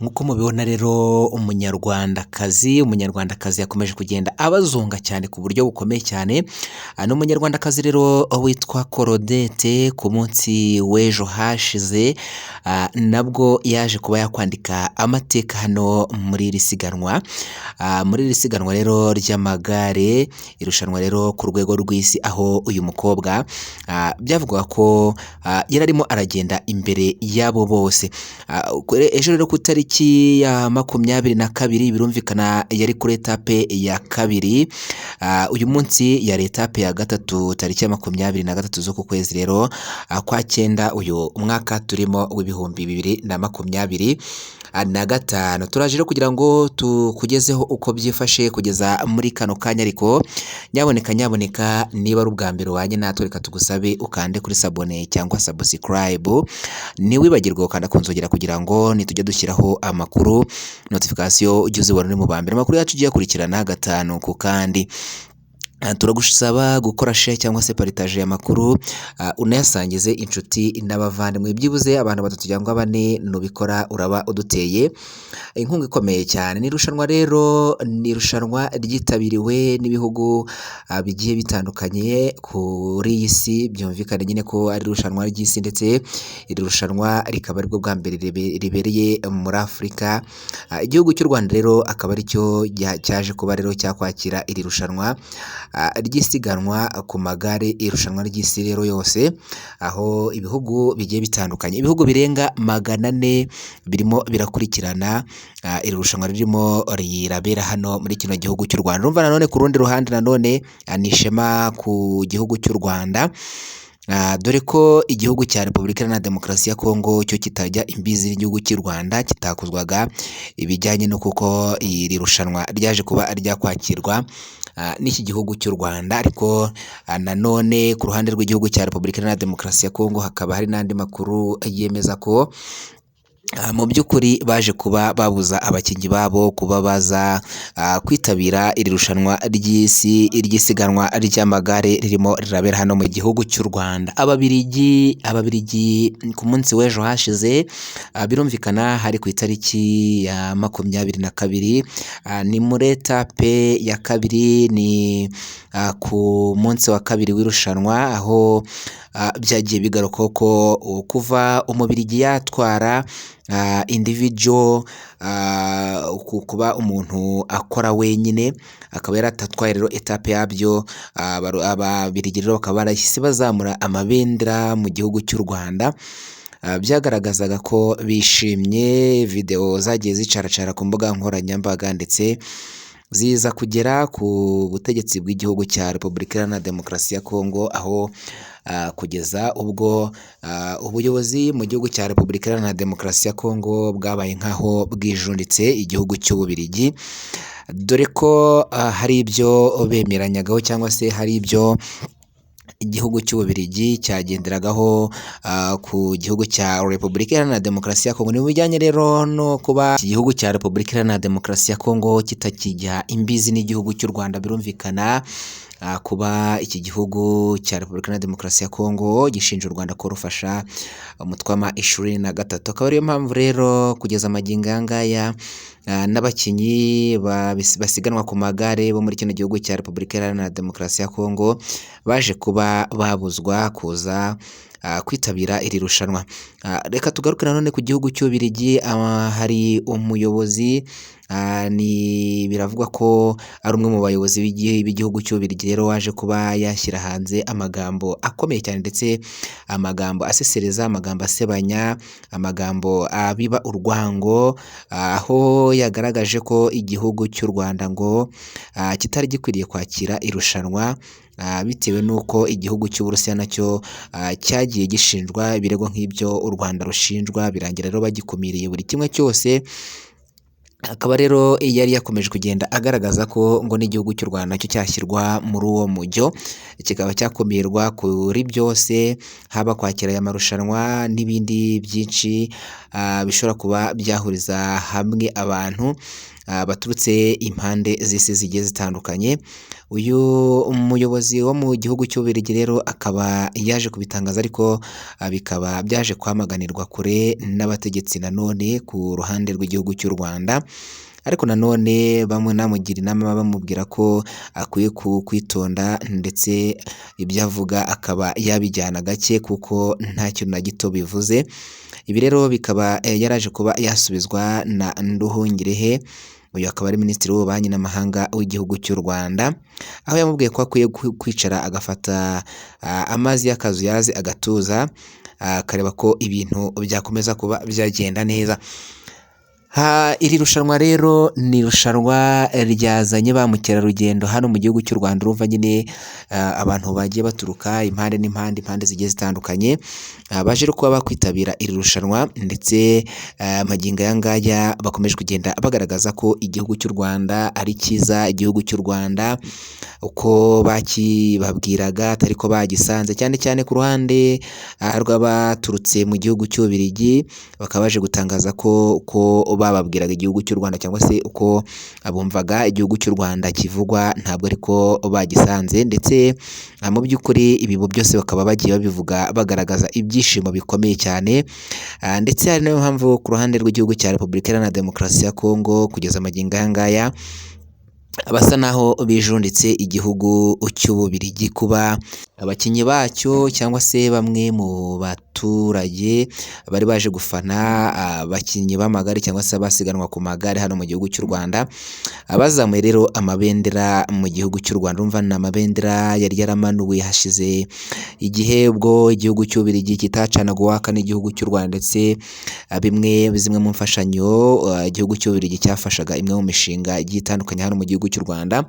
Nk'uko mubibona rero umunyarwandakazi yakomeje kugenda abazonga cyane ku buryo bukomeye cyane. Ni umunyarwandakazi rero witwa Claudette. Ku munsi w'ejo hashize nabwo yaje kuba yakwandika amateka hano muri iri siganwa. Muri iri siganwa rero ry'amagare, irushanwa rero ku rwego rw'isi, aho uyu mukobwa byavugwaga ko yari arimo aragenda imbere y'abo bose. Ejo rero ku itariki ya 22, birumvikana yari kuri etape ya kabiri. Uyu munsi yari etape ya gatatu, tariki ya 23 z'uku kwezi rero kwa cyenda, uyu mwaka turimo w'2025. Turaje rero kugira ngo tukugezeho uko byifashe kugeza muri kano kanya, ariko nyaboneka nyaboneka, niba ari ubwa mbere wajye natwe, reka tugusabe ukande kuri s'abonner cyangwa subscribe, ntiwibagirwe gukanda ku nzogera kugira ngo nitujya dushyiraho amakuru, notification ujye uzibona uri mu ba mbere. Amakuru yacu ugiye akurikirana gatanu ku kandi. Turagusaba gukora share cyangwa se partage amakuru, unayasangize inshuti n'abavandimwe, byibuze abantu batatu cyangwa bane. Nubikora uraba uduteye inkunga ikomeye cyane. Ni irushanwa rero, ni irushanwa ryitabiriwe n'ibihugu bigiye bitandukanye kuri iyi si. Byumvikane nyine ko ari irushanwa ry'isi, ndetse iri rushanwa rikaba aribwo bwa mbere ribereye muri Afurika. Igihugu cy'u Rwanda rero akaba aricyo cyaje kuba rero cyakwakira iri rushanwa ry'isiganwa ku magare, irushanwa ry'isi rero yose, aho ibihugu bigiye bitandukanye, ibihugu birenga 400 birimo birakurikirana iri rushanwa ririmo rirabera hano muri kino gihugu cy'u Rwanda. Urumva nanone ku rundi ruhande nanone ni ishema ku gihugu cy'u Rwanda, dore ko igihugu cya Repubulika Iharanira Demokarasi ya Kongo cyo kitajya imbizi n'igihugu cy'u Rwanda, kitakozwaga ibijyanye no kuko iri rushanwa ryaje kuba ryakwakirwa n'iki gihugu cy'u Rwanda. Ariko nanone ku ruhande rw'igihugu cya Repubulika Iharanira Demokarasi ya Kongo hakaba hari n'andi makuru yemeza ko mu by'ukuri baje kuba babuza abakinnyi babo kuba baza kwitabira iri rushanwa ry'isi ry'isiganwa ry'amagare ririmo rirabera hano mu gihugu cy'u Rwanda. Ababirigi ku munsi w'ejo hashize, birumvikana hari ku itariki ya 22, ni muri etape ya kabiri, ni ku munsi wa kabiri w'irushanwa, aho byagiye bigaruka ko kuva Umubirigi yatwara individual, kuba umuntu akora wenyine, akaba yaratatwaye rero etape yabyo, Ababirigi rero bakaba barahise bazamura amabendera mu gihugu cy'u Rwanda. Byagaragazaga ko bishimye. Videwo zagiye zicaracara ku mbuga nkoranyambaga, ndetse ziza kugera ku butegetsi bw'igihugu cya Repubulika Iharanira Demokarasi ya Kongo, aho kugeza ubwo ubuyobozi mu gihugu cya Repubulika Iharanira Demokarasi ya Kongo bwabaye nk'aho bwijunditse igihugu cy'Ububirigi, dore ko hari ibyo bemeranyagaho cyangwa se hari ibyo igihugu cy'Ububirigi cyagenderagaho ku gihugu cya Repubulika Iharanira Demokarasi ya Kongo. Ni mu bijyanye rero no kuba iki gihugu cya Repubulika Iharanira Demokarasi ya Kongo kitakijya imbizi n'igihugu cy'u Rwanda. Birumvikana kuba iki gihugu cya Repubulika Iharanira Demokarasi ya Kongo gishinja u Rwanda ko rufasha umutwe wa M23, akaba ariyo mpamvu rero kugeza magingo aya ngaya n'abakinnyi basiganwa ku magare bo muri kino gihugu cya Repubulika Iharanira Demokarasi ya Kongo baje kuba babuzwa kuza kwitabira iri rushanwa. Reka tugaruke nanone ku gihugu cy'Ububirigi. Hari umuyobozi, ni biravugwa ko ari umwe mu bayobozi b'igihugu cy'Ububirigi rero waje kuba yashyira hanze amagambo akomeye cyane, ndetse amagambo asesereza, amagambo asebanya, amagambo abiba urwango, aho yagaragaje ko igihugu cy'u Rwanda ngo kitari gikwiriye kwakira irushanwa, bitewe n'uko igihugu cy'Uburusiya nacyo cyagiye gishinjwa ibirego nk'ibyo u Rwanda rushinjwa, birangira rero bagikumiriye buri kimwe cyose. Akaba rero yari yakomeje kugenda agaragaza ko ngo n'igihugu cy'u Rwanda nacyo cyashyirwa muri uwo mujyo, kikaba cyakumirwa kuri byose, haba kwakira aya marushanwa n'ibindi byinshi bishobora kuba byahuriza hamwe abantu baturutse impande z'isi zigiye zitandukanye. Uyu muyobozi wo mu gihugu cy'Ububiligi rero akaba yaje kubitangaza, ariko bikaba byaje kwamaganirwa kure n'abategetsi nanone ku ruhande rw'igihugu cy'u Rwanda. Ariko nanone bamwe namugira inama bamubwira ko akwiye kwitonda, ndetse ibyo avuga akaba yabijyana gake kuko nta kintu na gito bivuze. Ibi rero bikaba yaraje kuba yasubizwa na Nduhungirehe, uyu akaba ari minisitiri w'ububanyi n'amahanga w'igihugu cy'u Rwanda, aho yamubwiye ko akwiye kwicara agafata amazi y'akazuyazi agatuza, akareba ko ibintu byakomeza kuba byagenda neza. Iri rushanwa rero ni irushanwa ryazanye ba mukerarugendo hano mu gihugu cy'u Rwanda. Urumva nyine abantu bagiye baturuka impande n'impande, impande zigiye zitandukanye, baje kuba bakwitabira iri rushanwa, ndetse magingo aya ngaya bakomeje kugenda bagaragaza ko igihugu cy'u Rwanda ari cyiza, igihugu cy'u Rwanda uko bakibabwiraga atari ko bagisanze, cyane cyane ku ruhande rw'abaturutse mu gihugu cy'Ububiligi, bakaba baje gutangaza ko uko bababwiraga igihugu cy'u Rwanda cyangwa se uko bumvaga igihugu cy'u Rwanda kivugwa ntabwo ariko bagisanze. Ndetse mu by'ukuri ibi byose bakaba bagiye babivuga bagaragaza ibyishimo bikomeye cyane, ndetse hari nayo mpamvu ku ruhande rw'igihugu cya Repubulika Iharanira Demokarasi ya Kongo kugeza magingo aya ngaya basa naho bijunditse igihugu cy'Ububiligi kuba abakinnyi bacyo cyangwa se bamwe mu baturage bari baje gufana abakinnyi b'amagare cyangwa se abasiganwa ku magare hano mu gihugu cy'u Rwanda, bazamuye rero amabendera mu gihugu cy'u Rwanda. Urumva ni amabendera yari yaramanuwe hashize igihe ubwo igihugu cy'Ububiligi kitacanaga uwaka n'igihugu cy'u Rwanda, ndetse bimwe zimwe mu mfashanyo igihugu cy'Ububiligi cyafashaga imwe mu mishinga igiye itandukanye hano mu gihugu cy'u Rwanda,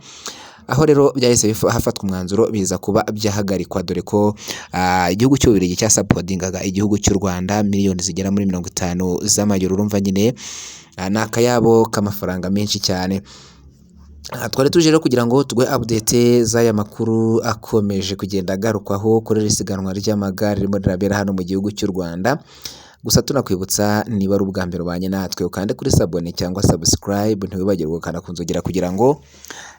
aho rero byahise hafatwa umwanzuro biza kuba byahagarikwa, dore ko igihugu cy'Ububiligi cyasapodingaga igihugu cy'u Rwanda miliyoni zigera muri 50 z'amayero. Urumva nyine ni akayabo k'amafaranga menshi cyane. Twari tuje rero kugira ngo tuguhe update z'aya makuru akomeje kugenda agarukwaho kuri iri siganwa ry'amagare ririmo rirabera hano mu gihugu cy'u Rwanda. Gusa tunakwibutsa, niba ari ubwa mbere ubanye natwe, ukande kuri s'abonner cyangwa subscribe, ntiwibagirwe gukanda ku nzogera kugira ngo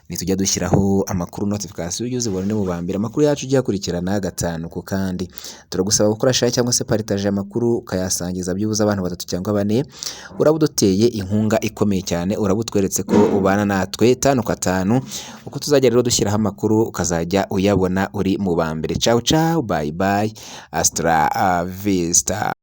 nitujya dushyiraho amakuru notification ujye uzibone mu ba mbere. Amakuru yacu ujye uyakurikirana gatanu ku kandi. Turagusaba gukora share cyangwa se partage amakuru, ukayasangiza byibuze abantu batatu cyangwa bane. Uraba uduteye inkunga ikomeye cyane, uraba utweretse ko ubana natwe tanu kwa tanu. Uko tuzajya rero dushyiraho amakuru ukazajya uyabona uri mu ba mbere. Ciao ciao, bye bye, hasta la vista.